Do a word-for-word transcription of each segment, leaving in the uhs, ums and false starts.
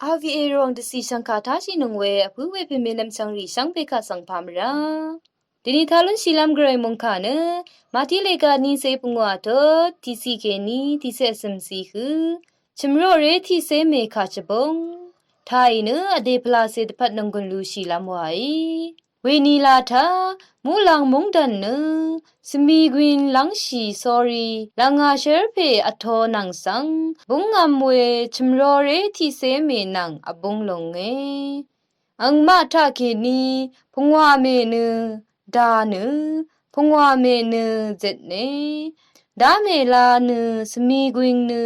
Avièròng dvcì shv̀ngkà táshìnøng we vpǿ we pèmènvm shvngrì shvngbe kaq svng pà mvrá. Dvni tá lúnshìlv́m gvray mòngkà nø Màtí lèga niqcé pungwà tut tiqcì kèní tiqcé vsø̀mcì hø chø̀mroqré tiqcé mèkà chvbóng tàì nø vdè pvlacè dvpvt nònggùn lushìlv́m wàí. Wení la taq muqlàng móngdàn nø svmigwin lv́ngshì sórí lvngà shérpè vtō nvng svng búngvm we chø̀mroqré tiqcé mè nvng vbúng lòngé. Angmaq taqkèní pungwà mè nø dà nø, pungwà mè nø zitne. Dá mèla nø svmigwin nø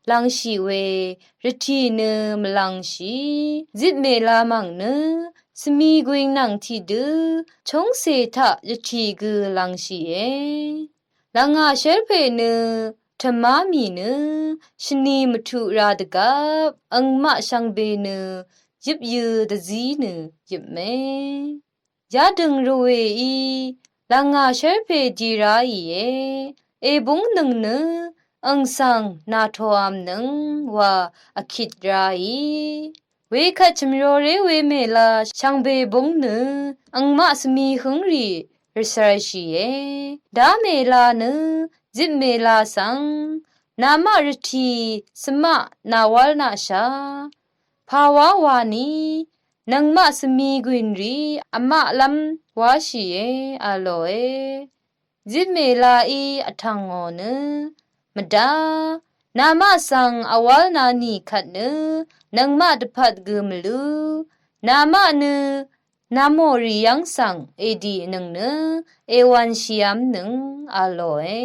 lv́ngshì we rvtì nø mvlv́ngshì. Zit mèla mv̀ng nø svmigwin nvng tiqdø chóngcè taq rvtì gø lv́ngshìe. Lvngà shérpè nø tvmá mì nø shvni mvtuq ra dvgvp angmaq shvngbe nø yøpyø dvzí nø yøpmè. Yadø̀ng rvwèí lvngà shérpè di ráìe. Èbúngnøng nø ang svng nàtòvmnøng wa vkit ráì. Wekvt chø̀mroqré we mèla shvngbe búng nø angmaq svmi hǿngrì rvcv̄rshìe. Dá mèla nø zit mèla svng namaq rvtì svmaq nàwv́l naqshà. Pàwá wani nøngmaq svmigwìnrì vmaqlv́m wáshìe a lòe. Zit mèlaí vtv̀ngò nø mvdá namaq svng vwv́l na nì kvt nø nøngmaq dvpvt gø mvlú. Namaq nø namò rì yv́ng svng èdìnøng nø èwv̄nshìv́mnøng a lòe.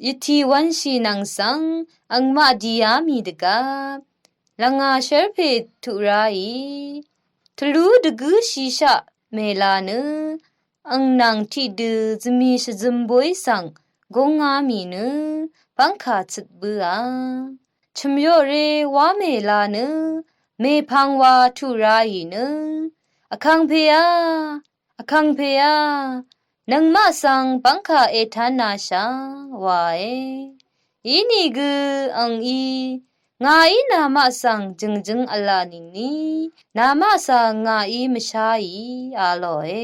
Yvtì wv̄nshì nvng svng angmaq dìá mì dvgvp lvngà shérpè tuq ráì. Tvlú dvgǿshìshaq mèla nø ang nvng tiqdø zvmì shvzøm boy svng gúngá mì nø bv́ngkà cøt bǿà. Chø̀myoqré wá mèla nø mèpvng wa tuq ráì nø, Vkàngpèá, Vkàngpèá, nøngmaq svng bv́ngkà ètánashà wae. Inìgø angí ngàí namaq svng jø̀ngjǿng v̄la nìni namaq svng ngàí mvsháì a lòe.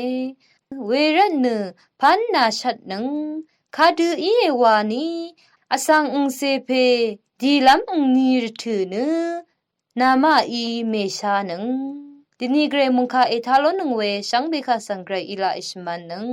Wervtnø pv́n nàshvtnøng kadø íe wani vsvng angcè pè dìlv́m angni rvtø̀ nø namaqí mèshánøng. Dvni gvray mòngkà ètá lónøng we shvngbe kaq svng gvray í laq èshvmv̄nnøng.